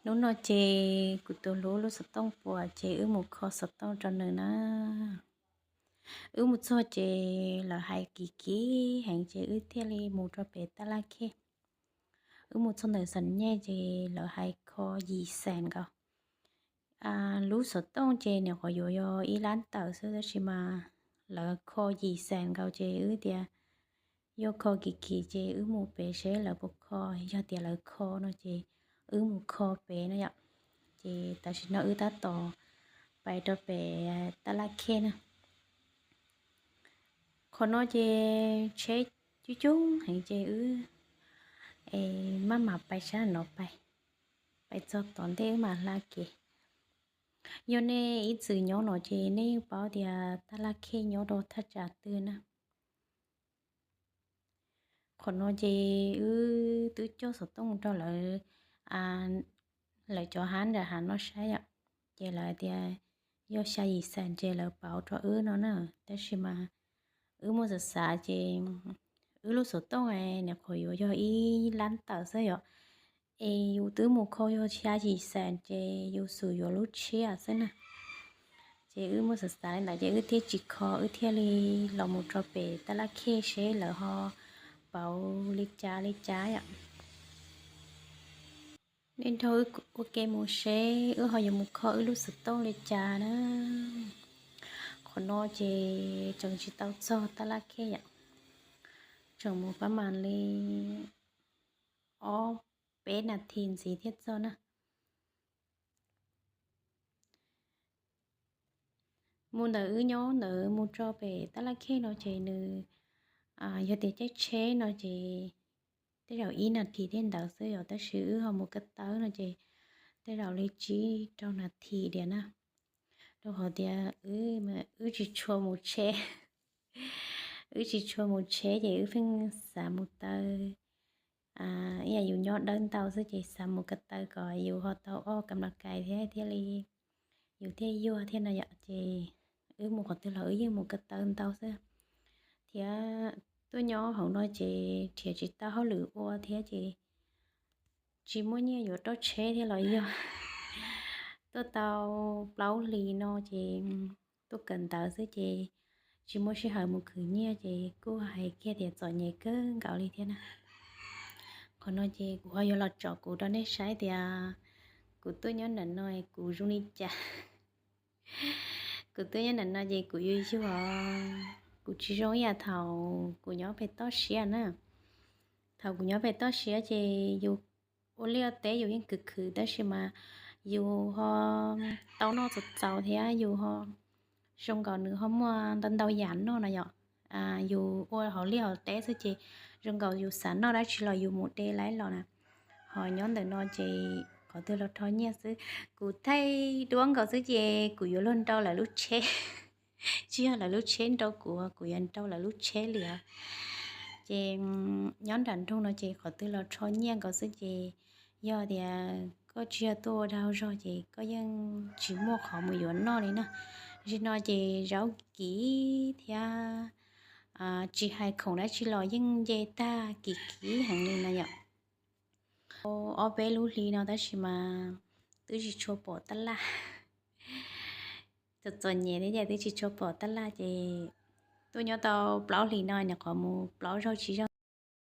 Hnub no ces kuv tus hlub lub xov tooj puas ces wb mus kho xov tooj rau nws na. Wb mus txog ces lawv hais kim kim heev ces wb thiaj li mus rau pem tab laj khej. Wb mus txog ntawm xam nyej ces lawv hais kho yim xees nkaus. Lub xov tooj ces nyuam qhuav yuav yog ib lab tawm xwb tab sis mas lawv kho yim xees nkaus ces wb tias yog kho kim kim ces wb mus pem seb lawv puas kho, yog tias lawv kho no ces wb mus kho pem no yom. Ces tam sim no wb tab tom pais rau pem tab laj khej na. Qhov no ces tsheb coob coob heev ces wb maj mam pais sab no pais, pais txog tom ntej wb mam hla kev. Yog nej ib txwm nyob no ces nej yeej paub tias tab laj khej nyob rau thaj tsam twg na. Qhov no ces wb twb coj xov tooj rau lawv, lawv cov hab nram hav no saib yom. Ces lawv tias yog xya yim xees ces lawv pauv rau wb no na. Tab sis mas wb muaj xav xav ces wb lub xov tooj nyuam qhuav yuav yog ib lab tawm xwb yom. Es yus twb mus kho yog xya yim xees ces yus xum yuav lub tshiab xwb na. Ces wb muaj xav xav li ntawd ces wb thiaj tsis kho, wb thiaj li los mus rau pem tab laj khej seb lawv ho pauv li cas li cas yom. Nej nrog wb ua ke mus seb wb ho yuav mus kho wb lub xov tooj li cas na. Qhov no ces tseem tsis tau txog tab laj khej yom. Tseem mus pab mas li ob peb nas this ntxiv thiaj txog na. Mus ntawm wb nyob ntawd mus rau pem tab laj khej no ces nws, yog tias caij tsheb no ces tej zaum ib nas this thiaj ntawd xwb yom, tab sis wb ho mus ko taw no ces tej zaum li tsib rau nas this diam na. Rau qhov tias wb tsis tshua mus tsheb, wb tsis tshua mus tsheb ces wb pheej xav mus taw. Ib yam yus nyob dawb ntau xwb ces xav mus ko taw kom yus ho tau ua kam las kais thiab thiaj li yus thiaj yuag thiab no yom. Ces wb mus qhov twg los wb yeej mus ko taw ntau xwb. Thiab tuaj nyob hauv no ces nrhiav tsis tau hauj lwm ua thiab ces tsis muaj nyiaj yuav rauj tsheb thiab los yog. Tuaj tau plaub hlis no ces tuaj kawm ntawv xwb ces tsis muaj sij hawm mus khwv nyiaj ces kuj hais kiag tias txom nyem kawg nkaus li thiab na. Qhov no ces kuv ho yuav los tsom kuv rau nej saib tias kuv tuaj nyob ntawm no kuv zoo li cas. Kuv tuaj nyob ntawm no ces kuv yuag yuag, kuv tsis zoo ib yam thaum kuv nyob pem toj siab na. Thaum kuv nyob pem toj siab ces yus ua liaj teb yus yeej khwv khwv tab sis mas yus ho tau noj txaus txaus thiab yus ho zoo nkaus nws ho muaj ntau ntau yam noj no yom. Yus ua hauv liaj hauv teb xwb ces zoo nkaus yus xav noj dab tsi los yus mus de laib los na. Ho nyob ntawm no ces qhov twg los rho nyiaj xwb. Kuv thaij duab nkaus xwb ces kuv yuav luag nrau lawv lub tsheb. Tsis yog lawv lub tsheb nrau kuv, kuv yuav nrau lawv lub tsheb li os. Ces nyob nram nroog no ces qhov twg los rho nyiaj nkaus xwb ces yog tias koj tsis yog tuaj ua dag zog ces koj yeej tsis muaj qhov mus yuav noj li na. Zaum no ces zaub kiv thiab tsis hais khoom dab tsi los yeej nce tag kiv kiv heev li no yom. Ob peb lub hli no tab sis mas twb tsis tshua pom tab laj. Txom txom nyem thiab ces twb tsis tshua pom tab laj ces tuaj nyob tau plaub hlis no nyuam qhuav mus plaub zaug tsib zaug.